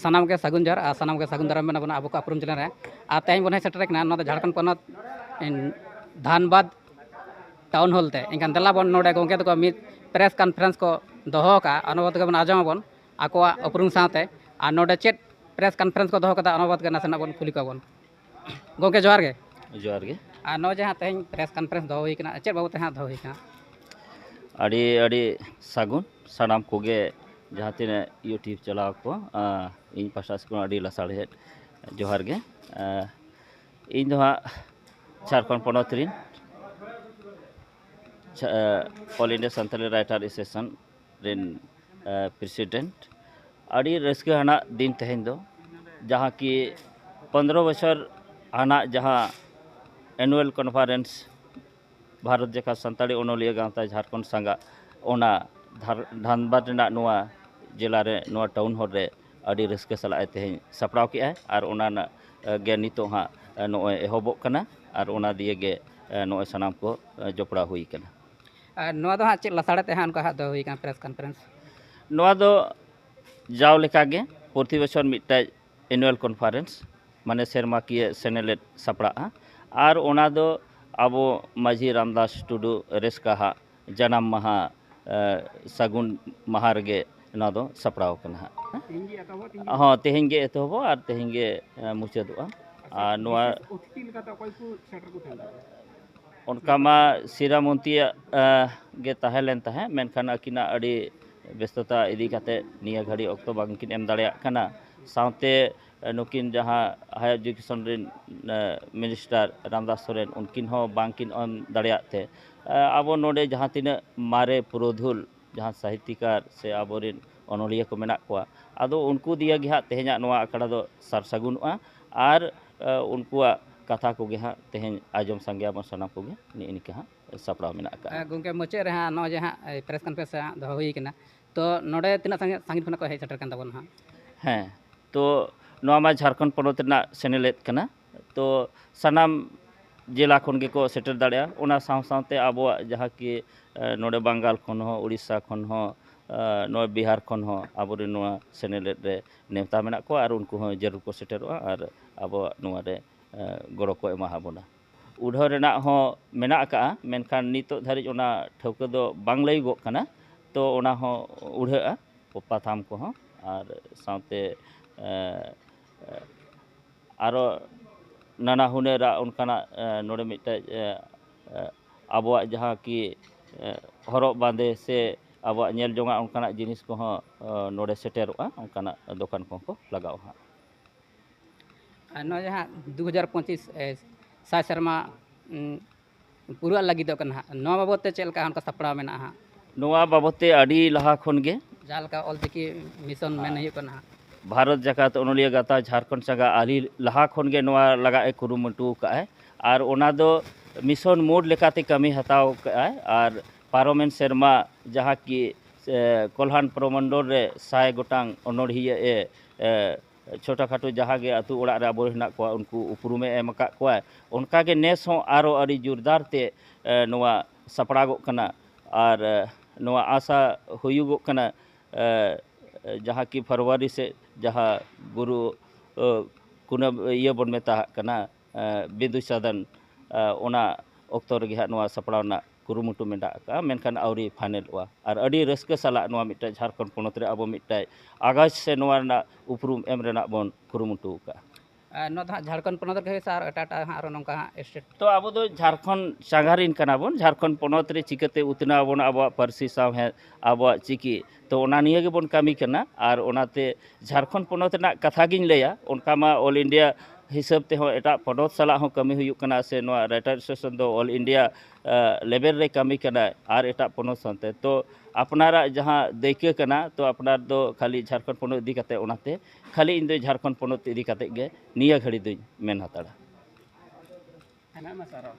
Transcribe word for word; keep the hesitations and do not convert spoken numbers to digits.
ᱥᱟᱱᱟᱢ ᱜᱮ ᱥᱟᱹᱜᱩᱱ ᱡᱚᱦᱟᱨ ᱟᱨ ᱥᱟᱱᱟᱢ ᱜᱮ ᱥᱟᱹᱜᱩᱱ ᱫᱟᱨᱟᱢ ᱵᱮᱱ ᱟᱵᱚᱱᱟ ᱟᱵᱚ ᱠᱚ ᱩᱯᱨᱩᱢ ᱪᱮᱱᱮᱞ ᱨᱮ᱾ ᱟᱨ ᱛᱮᱦᱮᱧ ᱵᱚᱱ ᱦᱮᱡ ᱥᱮᱴᱮᱨ ᱠᱟᱱᱟ ᱱᱚᱣᱟ ᱫᱚ ᱡᱷᱟᱲᱠᱷᱚᱸᱰ ᱯᱚᱱᱚᱛ ᱤᱱ, ᱫᱷᱟᱱᱵᱟᱫᱽ ᱴᱟᱣᱩᱱ ᱦᱚᱞ ᱛᱮ᱾ ᱮᱱᱠᱷᱟᱱ ᱫᱮᱞᱟ ᱵᱚᱱ ᱱᱚᱰᱮ ᱜᱚᱢᱠᱮ ᱛᱟᱠᱚ ᱢᱤᱫ ᱯᱨᱮᱥ ᱠᱚᱱᱯᱷᱟᱨᱮᱱᱥ ᱠᱚ ᱫᱚᱦᱚ ᱟᱠᱟᱫᱼᱟ, ᱚᱱᱟ ᱵᱟᱵᱚᱫ ᱜᱮᱵᱚᱱ ᱟᱸᱡᱚᱢ ᱟᱵᱚᱱ ᱟᱠᱚᱣᱟᱜ ᱩᱯᱨᱩᱢ ᱥᱟᱶᱛᱮ᱾ ᱟᱨ ᱱᱚᱰᱮ ᱪᱮᱫ ᱯᱨᱮᱥ ᱠᱚᱱᱯᱷᱟᱨᱮᱱᱥ ᱠᱚ ᱫᱚᱦᱚ ᱠᱟᱫᱟ, ᱚᱱᱟ ᱵᱟᱵᱚᱫ ᱜᱮ ᱱᱟᱥᱮᱱᱟᱜ ᱵᱚᱱ ᱠᱩᱞᱤ ᱠᱚᱣᱟ ᱵᱚᱱ᱾ ᱜᱚᱢᱠᱮ ᱡᱚᱦᱟᱨ ᱜᱮ᱾ ᱡᱚᱦᱟᱨ ᱜᱮ᱾ ᱟᱨ ᱱᱚᱜᱼᱚᱭ ᱡᱮ ᱦᱟᱸᱜ ᱛᱮᱦᱮᱧ ᱯᱨᱮᱥ ᱠᱚᱱᱯᱷᱟᱨᱮᱱᱥ ᱫᱚᱦᱚ ᱦᱩᱭ ᱠᱟᱱᱟ, ᱪᱮᱫ ᱵᱟᱵᱚᱫ ᱛᱮ ᱦᱟᱸᱜ ᱫᱚᱦᱚ ᱦᱩᱭ ᱠᱟᱱᱟ? ᱟᱹᱰᱤ ᱟᱹᱰᱤ ᱥᱟᱹᱜᱩᱱ ᱥᱟᱱᱟᱢ ᱠᱚᱜᱮ ᱡᱟᱦᱟᱸ ᱛᱤᱱᱟᱹᱜ YouTube ᱪᱟᱞᱟᱣ ᱠᱚ, ᱟᱸ, ᱤᱧ ᱯᱟᱦᱴᱟ ᱥᱮᱫ ᱠᱷᱚᱱ ᱟᱹᱰᱤ ᱞᱟᱥᱟᱲᱦᱮᱫ ᱡᱚᱦᱟᱨ ᱜᱮ᱾ ᱟᱸ, ᱤᱧ ᱫᱚ ᱦᱟᱸᱜ ᱡᱷᱟᱲᱠᱷᱚᱸᱰ ᱯᱚᱱᱚᱛ ᱨᱤᱱ ᱪᱷᱟ-, ᱟᱸ, All India Santali Writer Association ᱨᱮᱱ, ᱟᱸ, president᱾ ᱟᱹᱰᱤ ᱨᱟᱹᱥᱠᱟᱹ ᱟᱱᱟᱜ ᱫᱤᱱ ᱛᱮᱦᱮᱧ ᱫᱚ, ᱡᱟᱦᱟᱸ ᱠᱤ ᱯᱚᱱᱫᱽᱨᱚ ᱵᱚᱪᱷᱚᱨ ᱟᱱᱟᱜ ᱡᱟᱦᱟᱸ annual conference ᱵᱷᱟᱨᱚᱛ ᱡᱟᱠᱟᱛ ᱥᱟᱱᱛᱟᱲᱤ ᱚᱱᱚᱞᱤᱭᱟᱹ ᱜᱟᱶᱛᱟ ᱡᱷᱟᱲᱠᱷᱚᱸᱰ ᱥᱟᱸᱜᱟ, ᱚᱱᱟ ᱫᱷᱟᱨ-, ᱫᱷᱟᱱᱵᱟᱫᱽ ᱨᱮᱱᱟᱜ ᱱᱚᱣᱟ ᱡᱮᱞᱟ ᱨᱮ, ᱱᱚᱣᱟ ᱴᱟᱣᱩᱱ ᱦᱚᱞ ᱨᱮ ᱟᱹᱰᱤ ᱨᱟᱹᱥᱠᱟᱹ ᱥᱟᱞᱟᱜ ᱮ ᱛᱮᱦᱮᱧ ᱥᱟᱯᱲᱟᱣ ᱠᱮᱜᱼᱟᱭ᱾ ᱟᱨ ᱚᱱᱟ ᱨᱮᱱᱟᱜ, ᱮ, ᱜᱮ ᱱᱤᱛᱚᱜ ᱦᱟᱸᱜ, ᱮ, ᱱᱚᱜᱼᱚᱭ ᱮᱦᱚᱵᱚᱜ ᱠᱟᱱᱟ᱾ ᱟᱨ ᱚᱱᱟ ᱫᱤᱭᱮ ᱜᱮ, ᱮ, ᱱᱚᱜᱼᱚᱭ ᱥᱟᱱᱟᱢ ᱠᱚ, ᱮ, ᱡᱚᱯᱲᱟᱣ ᱦᱩᱭ ᱠᱟᱱᱟ᱾ ᱟᱨ ᱱᱚᱣᱟ ᱫᱚ ᱦᱟᱸᱜ ᱪᱮᱫ ᱞᱟᱥᱟᱲᱦᱮᱫ ᱛᱮ ᱦᱟᱸᱜ ᱚᱱᱠᱟ ᱦᱟᱸᱜ ᱫᱚᱦᱚ ᱦᱩᱭ ᱠᱟᱱᱟ ᱯᱨᱮᱥ ᱠᱚᱱᱯᱷᱟᱨᱮᱱᱥ? ᱱᱚᱣᱟ ᱫᱚ ᱡᱟᱣ ᱞᱮᱠᱟᱜᱮ ᱯᱨᱚᱛᱤ ᱵᱚᱪᱷᱚᱨ ᱢᱤᱫᱴᱟᱡ annual conference, ᱢᱟᱱᱮ ᱥᱮᱨᱢᱟᱠᱤᱭᱟᱹ ᱥᱮᱱᱮᱞᱮᱫ ᱥᱟᱯᱲᱟᱜᱼᱟ᱾ ᱟᱨ ᱚᱱᱟ ᱫᱚ ᱟᱵᱚ ᱢᱟᱹᱡᱷᱤ ᱨᱟᱢᱫᱟᱥ ᱴᱩᱰᱩ ᱨᱮᱥᱠᱟ ᱦᱟᱸᱜ ᱡᱟᱱᱟᱢ ᱢᱟᱦᱟ, ᱮ, ᱥᱟᱹᱜᱩᱱ ᱢᱟᱦᱟ ᱨᱮᱜᱮ ᱱᱚᱣᱟ ᱫᱚ ᱥᱟᱯᱲᱟᱣ ᱠᱟᱱᱟ ᱦᱟᱸᱜ᱾ ᱛᱮᱦᱮᱧ ᱜᱮ ᱮᱛᱚᱦᱚᱵᱚᱜ, ᱛᱮᱦᱮᱧ ᱜᱮ? ᱦᱚᱸ, ᱛᱮᱦᱮᱧ ᱜᱮ ᱮᱛᱚᱦᱚᱵᱚᱜᱼᱟ ᱟᱨ ᱛᱮᱦᱮᱧ ᱜᱮ, ᱮ, ᱢᱩᱪᱟᱹᱫᱚᱜᱼᱟ᱾ ᱟᱪᱪᱷᱟ, ᱟᱨ ᱱᱚᱣᱟ ᱵᱤᱥᱮᱥ ᱚᱛᱷᱤᱛᱤ ᱞᱮᱠᱟᱛᱮ ᱚᱠᱚᱭ ᱠᱚ ᱥᱮᱴᱮᱨ ᱠᱚ ᱛᱟᱦᱮᱱ ᱛᱟᱵᱚᱱᱟ? ᱚᱱᱠᱟ ᱢᱟ ᱥᱤᱨᱟ ᱢᱚᱱᱛᱤᱭᱟᱜ, ᱮ, ᱜᱮ ᱛᱟᱦᱮᱸ ᱞᱮᱱ ᱛᱟᱦᱮᱸᱫ, ᱢᱮᱱᱠᱷᱟᱱ ᱟᱹᱠᱤᱱᱟᱜ ᱟᱹᱰᱤ ᱵᱮᱥᱛᱚᱛᱟ ᱤᱫᱤ ᱠᱟᱛᱮ ᱱᱤᱭᱟᱹ ᱜᱷᱟᱹᱲᱤᱡ ᱚᱠᱛᱚ ᱵᱟᱝᱠᱤᱱ ᱮᱢ ᱫᱟᱲᱮᱭᱟᱜ ᱠᱟᱱᱟ᱾ ᱥᱟᱶᱛᱮ, ᱮ, ᱱᱩᱠᱤᱱ ᱡᱟᱦᱟᱸ higher education ᱨᱤᱱ, ᱮ, minister ᱨᱟᱢᱫᱟᱥ ᱥᱚᱨᱮᱱ, ᱩᱱᱠᱤᱱ ᱦᱚᱸ ᱵᱟᱝᱠᱤᱱ ᱮᱢ ᱫᱟᱲᱮᱭᱟᱜ ᱛᱮ, ᱮ, ᱟᱵᱚ ᱱᱚᱰᱮ ᱡᱟᱦᱟᱸ ᱛᱤᱱᱟᱹᱜ ᱢᱟᱨᱮ ᱯᱩᱨᱩᱫᱷᱩᱞ, ᱡᱟᱦᱟᱸ ᱥᱟᱦᱤᱛᱭᱚᱠᱟᱨ ᱥᱮ ᱟᱵᱚᱨᱮᱱ ᱚᱱᱚᱞᱤᱭᱟᱹ ᱠᱚ ᱢᱮᱱᱟᱜ ᱠᱚᱣᱟ, ᱟᱫᱚ ᱩᱱᱠᱩ ᱫᱤᱭᱮ ᱜᱮ ᱦᱟᱸᱜ ᱛᱮᱦᱮᱧᱟᱜ ᱱᱚᱣᱟ ᱟᱠᱷᱲᱟ ᱫᱚ ᱥᱟᱨ ᱥᱟᱹᱜᱩᱱᱚᱜᱼᱟ᱾ ᱟᱨ, ᱮ, ᱩᱱᱠᱩᱣᱟᱜ ᱠᱟᱛᱷᱟ ᱠᱚᱜᱮ ᱦᱟᱸᱜ ᱛᱮᱦᱮᱧ ᱟᱸᱡᱚᱢ ᱥᱟᱸᱜᱮᱭᱟᱵᱚᱱ ᱥᱟᱱᱟᱢ ᱠᱚᱜᱮ, ᱱᱮᱜᱼᱮ ᱱᱤᱝᱠᱟ ᱦᱟᱸᱜ ᱥᱟᱯᱲᱟᱣ ᱢᱮᱱᱟᱜ ᱟᱠᱟᱫᱼᱟ᱾ ᱮ, ᱜᱚᱢᱠᱮ, ᱢᱩᱪᱟᱹᱫ ᱨᱮ ᱦᱟᱸᱜ ᱱᱚᱜᱼᱚᱭ ᱡᱮ ᱦᱟᱸᱜ, ᱮ, ᱯᱨᱮᱥ ᱠᱚᱱᱯᱷᱟᱨᱮᱱᱥ ᱦᱟᱸᱜ ᱫᱚᱦᱚ ᱦᱩᱭ ᱠᱟᱱᱟ, ᱛᱚ ᱱᱚᱰᱮ ᱛᱤᱱᱟᱹᱜ ᱥᱟᱺᱜᱤᱧ, ᱥᱟᱺᱜᱤᱧ ᱠᱷᱚᱱᱟᱜ ᱠᱚ ᱦᱮᱡ ᱥᱮᱴᱮᱨ ᱠᱟᱱ ᱛᱟᱵᱚᱱᱟ ᱦᱟᱸᱜ? ᱦᱮᱸ, ᱛᱚ ᱱᱚᱣᱟ ᱢᱟ ᱡᱷᱟᱲᱠᱷᱚᱸᱰ ᱯᱚᱱᱚᱛ ᱨᱮᱱᱟᱜ ᱥᱮᱱᱮᱞᱮᱫ ᱠᱟᱱᱟ, ᱛᱚ ᱥᱟᱱᱟᱢ ᱡᱮᱞᱟ ᱠᱷᱚᱱ ᱜᱮᱠᱚ ᱥᱮᱴᱮᱨ ᱫᱟᱲᱮᱭᱟᱜᱼᱟ᱾ ᱚᱱᱟ ᱥᱟᱶ ᱥᱟᱶᱛᱮ ᱟᱵᱚᱣᱟᱜ ᱡᱟᱦᱟᱸ ᱠᱤ, ᱮ, ᱱᱚᱰᱮ ᱵᱟᱝᱜᱟᱞ ᱠᱷᱚᱱ ᱦᱚᱸ, ᱩᱲᱤᱥᱥᱟ ᱠᱷᱚᱱ ᱦᱚᱸ, ᱱᱚᱣᱟ ᱵᱤᱦᱟᱨ ᱠᱷᱚᱱ ᱦᱚᱸ ᱟᱵᱚᱨᱮᱱ ᱱᱚᱣᱟ ᱥᱮᱱᱮᱞᱮᱫ ᱨᱮ ᱱᱮᱣᱛᱟ ᱢᱮᱱᱟᱜ ᱠᱚᱣᱟ ᱟᱨ ᱩᱱᱠᱩ ᱦᱚᱸ ᱡᱟᱹᱨᱩᱲ ᱠᱚ ᱥᱮᱴᱮᱨᱚᱜᱼᱟ ᱟᱨ ᱟᱵᱚᱣᱟᱜ ᱱᱚᱣᱟ ᱨᱮ ᱜᱚᱲᱚ ᱠᱚ ᱮᱢᱟ ᱵᱚᱱᱟ᱾ ᱩᱰᱷᱟᱹᱣ ᱨᱮᱱᱟᱜ ᱦᱚᱸ ᱢᱮᱱᱟᱜ ᱟᱠᱟᱫᱼᱟ, ᱢᱮᱱᱠᱷᱟᱱ ᱱᱤᱛᱚᱜ ᱫᱷᱟᱹᱨᱤᱡ ᱚᱱᱟ ᱴᱷᱟᱹᱣᱠᱟᱹ ᱫᱚ ᱵᱟᱝ ᱞᱟᱹᱭᱚᱜᱚᱜ ᱠᱟᱱᱟ᱾ ᱛᱚ ᱚᱱᱟ ᱦᱚᱸ ᱩᱰᱷᱟᱹᱜᱼᱟ ᱯᱟᱛᱷᱟᱢ ᱠᱚᱦᱚᱸ, ᱟᱨ ᱥᱟᱶᱛᱮ ᱟᱨᱚ ᱱᱟᱱᱟ ᱦᱩᱱᱟᱹᱨᱟᱜ ᱚᱱᱠᱟᱱᱟᱜ ᱱᱚᱰᱮ ᱢᱤᱫᱴᱮᱡ ᱟᱵᱚᱣᱟᱜ ᱡᱟᱦᱟᱸ ᱠᱤ ᱦᱚᱨᱚᱜ ᱵᱟᱸᱫᱮ ᱥᱮ ᱟᱵᱚᱣᱟᱜ ᱧᱮᱞ ᱡᱚᱝᱟᱜ ᱚᱱᱠᱟᱱᱟᱜ ᱡᱤᱱᱤᱥ ᱠᱚᱦᱚᱸ ᱱᱚᱰᱮ ᱥᱮᱴᱮᱨᱚᱜᱼᱟ, ᱚᱱᱠᱟᱱᱟᱜ ᱫᱚᱠᱟᱱ ᱠᱚᱦᱚᱸ ᱠᱚ ᱞᱟᱜᱟᱣᱟ ᱦᱟᱸᱜ᱾ ᱟᱨ ᱱᱚᱣᱟ ᱡᱟᱦᱟᱸ ᱫᱩ ᱦᱟᱡᱟᱨ ᱯᱚᱸᱪᱤᱥ ᱥᱟᱭ ᱥᱮᱨᱢᱟ ᱯᱩᱨᱟᱹᱜ ᱞᱟᱹᱜᱤᱫᱚᱜ ᱠᱟᱱᱟ ᱦᱟᱸᱜ, ᱱᱚᱣᱟ ᱵᱟᱵᱚᱫ ᱛᱮ ᱪᱮᱫ ᱞᱮᱠᱟ ᱚᱱᱠᱟ ᱥᱟᱯᱲᱟᱣ ᱢᱮᱱᱟᱜᱼᱟ ᱦᱟᱸᱜ? ᱱᱚᱣᱟ ᱵᱟᱵᱚᱫ ᱛᱮ ᱟᱹᱰᱤ ᱞᱟᱦᱟ ᱠᱷᱚᱱ ᱜᱮ ᱡᱟᱦᱟᱸ ᱞᱮᱠᱟ ᱚᱞᱪᱤᱠᱤ ᱢᱤᱥᱚᱱ ᱢᱮᱱ ᱦᱩᱭᱩᱜ ᱠᱟᱱᱟ ᱦᱟᱸᱜ᱾ ᱵᱷᱟᱨᱚᱛ ᱡᱟᱠᱟᱛ ᱚᱱᱚᱞᱤᱭᱟᱹ ᱜᱟᱶᱛᱟ ᱡᱷᱟᱲᱠᱷᱚᱸᱰ ᱪᱟᱸᱜᱟ ᱟᱹᱰᱤ ᱞᱟᱦᱟ ᱠᱷᱚᱱ ᱜᱮ ᱱᱚᱣᱟ ᱞᱟᱜᱟᱜ ᱮ ᱠᱩᱨᱩᱢᱩᱴᱩ ᱟᱠᱟᱫᱼᱟᱭ, ᱟᱨ ᱚᱱᱟ ᱫᱚ ᱢᱤᱥᱚᱱ ᱢᱳᱰ ᱞᱮᱠᱟᱛᱮ ᱠᱟᱹᱢᱤ ᱦᱟᱛᱟᱣ ᱠᱟᱜᱼᱟᱭ᱾ ᱟᱨ ᱯᱟᱨᱚᱢᱮᱱ ᱥᱮᱨᱢᱟ ᱡᱟᱦᱟᱸ ᱠᱤ ᱠᱚᱞᱦᱟᱱ ᱯᱨᱚᱢᱚᱱᱰᱚᱞ ᱨᱮ ᱥᱟᱭ ᱜᱚᱴᱟᱝ ᱚᱱᱚᱲᱦᱤᱭᱟᱹ ᱮ ᱪᱷᱳᱴᱟ ᱠᱷᱟᱴᱳ ᱡᱟᱦᱟᱸ ᱜᱮ ᱟᱹᱛᱩ ᱚᱲᱟᱜ ᱨᱮ ᱟᱵᱚ ᱦᱮᱱᱟᱜ ᱠᱚᱣᱟ, ᱩᱱᱠᱩ ᱩᱯᱨᱩᱢᱮ ᱮᱢ ᱟᱠᱟᱫ ᱠᱚᱣᱟ᱾ ᱚᱱᱠᱟ ᱜᱮ ᱱᱮᱥ ᱦᱚᱸ ᱟᱨᱚ ᱟᱹᱰᱤ ᱡᱳᱨᱫᱟᱨ ᱛᱮ ᱱᱚᱣᱟ ᱥᱟᱯᱲᱟᱜᱚᱜ ᱠᱟᱱᱟ᱾ ᱟᱨ ᱱᱚᱣᱟ ᱟᱥᱟ ᱦᱩᱭᱩᱜᱚᱜ ᱠᱟᱱᱟ ᱡᱟᱦᱟᱸ ᱠᱤ ᱯᱷᱮᱵᱽᱨᱩᱣᱟᱨᱤ ᱥᱮᱫ ᱡᱟᱦᱟᱸ ᱜᱩᱨᱩ ᱠᱩᱱᱟᱹ ᱤᱭᱟᱹ ᱵᱚᱱ ᱢᱮᱛᱟᱜ ᱠᱟᱱᱟ ᱵᱤᱫᱩ ᱪᱟᱸᱫᱟᱱ, ᱚᱱᱟ ᱚᱠᱛᱚ ᱨᱮᱜᱮ ᱦᱟᱸᱜ ᱱᱚᱣᱟ ᱥᱟᱯᱲᱟᱣ ᱨᱮᱱᱟᱜ ᱠᱩᱨᱩᱢᱩᱴᱩ ᱢᱮᱱᱟᱜ ᱟᱠᱟᱫᱼᱟ, ᱢᱮᱱᱠᱷᱟᱱ ᱟᱹᱣᱨᱤ ᱯᱷᱟᱭᱱᱮᱞᱚᱜᱼᱟ᱾ ᱟᱨ ᱟᱹᱰᱤ ᱨᱟᱹᱥᱠᱟᱹ ᱥᱟᱞᱟᱜ ᱱᱚᱣᱟ ᱢᱤᱫᱴᱮᱡ ᱡᱷᱟᱲᱠᱷᱚᱸᱰ ᱯᱚᱱᱚᱛ ᱨᱮ ᱟᱵᱚ ᱢᱤᱫᱴᱮᱡ ᱟᱜᱟᱡᱽ ᱥᱮ ᱱᱚᱣᱟ ᱨᱮᱱᱟᱜ ᱩᱯᱨᱩᱢ ᱮᱢ ᱨᱮᱱᱟᱜ ᱵᱚᱱ ᱠᱩᱨᱩᱢᱩᱴᱩ ᱟᱠᱟᱫᱼᱟ᱾ ᱟᱨ ᱱᱚᱣᱟ ᱫᱚ ᱦᱟᱸᱜ ᱡᱷᱟᱲᱠᱷᱚᱸᱰ ᱯᱚᱱᱚᱛ ᱨᱮᱜᱮ ᱦᱩᱭᱩᱜᱼᱟ ᱥᱮ ᱟᱨ ᱮᱴᱟᱜ ᱮᱴᱟᱜ ᱦᱟᱸᱜ ᱟᱨᱚ ᱱᱚᱝᱠᱟ ᱦᱟᱸᱜ ᱥᱴᱮᱴ? ᱛᱚ ᱟᱵᱚ ᱫᱚ ᱡᱷᱟᱲᱠᱷᱚᱸᱰ ᱪᱟᱸᱜᱟ ᱨᱮᱱ ᱠᱟᱱᱟ ᱵᱚᱱ, ᱡᱷᱟᱲᱠᱷᱚᱸᱰ ᱯᱚᱱᱚᱛ ᱨᱮ ᱪᱤᱠᱟᱹᱛᱮ ᱩᱛᱱᱟᱹᱣ ᱟᱵᱚᱱ ᱟᱵᱚᱣᱟᱜ ᱯᱟᱹᱨᱥᱤ ᱥᱟᱶᱦᱮᱫ, ᱟᱵᱚᱣᱟᱜ ᱪᱤᱠᱤ, ᱛᱚ ᱚᱱᱟ ᱱᱤᱭᱟᱹ ᱜᱮᱵᱚᱱ ᱠᱟᱹᱢᱤ ᱠᱟᱱᱟ᱾ ᱟᱨ ᱚᱱᱟᱛᱮ ᱡᱷᱟᱲᱠᱷᱚᱸᱰ ᱯᱚᱱᱚᱛ ᱨᱮᱱᱟᱜ ᱠᱟᱛᱷᱟ ᱜᱤᱧ ᱞᱟᱹᱭᱟ, ᱚᱱᱠᱟ ᱢᱟ ᱚᱞ ᱤᱱᱰᱤᱭᱟ ᱦᱤᱥᱟᱹᱵ ᱛᱮᱦᱚᱸ ᱮᱴᱟᱜ ᱯᱚᱱᱚᱛ ᱥᱟᱞᱟᱜ ᱦᱚᱸ ᱠᱟᱹᱢᱤ ᱦᱩᱭᱩᱜ ᱠᱟᱱᱟ, ᱥᱮ ᱱᱚᱣᱟ ᱨᱟᱭᱴᱟᱨ ᱮᱥᱳᱥᱤᱭᱮᱥᱚᱱ ᱫᱚ ᱚᱞ ᱤᱱᱰᱤᱭᱟ ᱞᱮᱵᱮᱞ ᱨᱮ ᱠᱟᱹᱢᱤ ᱠᱟᱱᱟᱭ ᱟᱨ ᱮᱴᱟᱜ ᱯᱚᱱᱚᱛ ᱥᱟᱶᱛᱮ᱾ ᱛᱚ ᱟᱯᱱᱟᱨᱟᱜ ᱡᱟᱦᱟᱸ ᱫᱟᱹᱭᱠᱟᱹ ᱠᱟᱱᱟ, ᱛᱚ ᱟᱯᱱᱟᱨ ᱫᱚ ᱠᱷᱟᱹᱞᱤ ᱡᱷᱟᱲᱠᱷᱚᱸᱰ ᱯᱚᱱᱚᱛ ᱤᱫᱤ ᱠᱟᱛᱮ, ᱚᱱᱟᱛᱮ ᱠᱷᱟᱹᱞᱤ ᱤᱧ ᱫᱚ ᱡᱷᱟᱲᱠᱷᱚᱸᱰ ᱯᱚᱱᱚᱛ ᱤᱫᱤ ᱠᱟᱛᱮ ᱜᱮ ᱱᱤᱭᱟᱹ ᱜᱷᱟᱹᱲᱤ ᱫᱚᱧ ᱢᱮᱱ ᱦᱟᱛᱟᱲᱟ᱾ ᱟᱭᱢᱟ ᱟᱭᱢᱟ ᱥᱟᱨᱦᱟᱣ᱾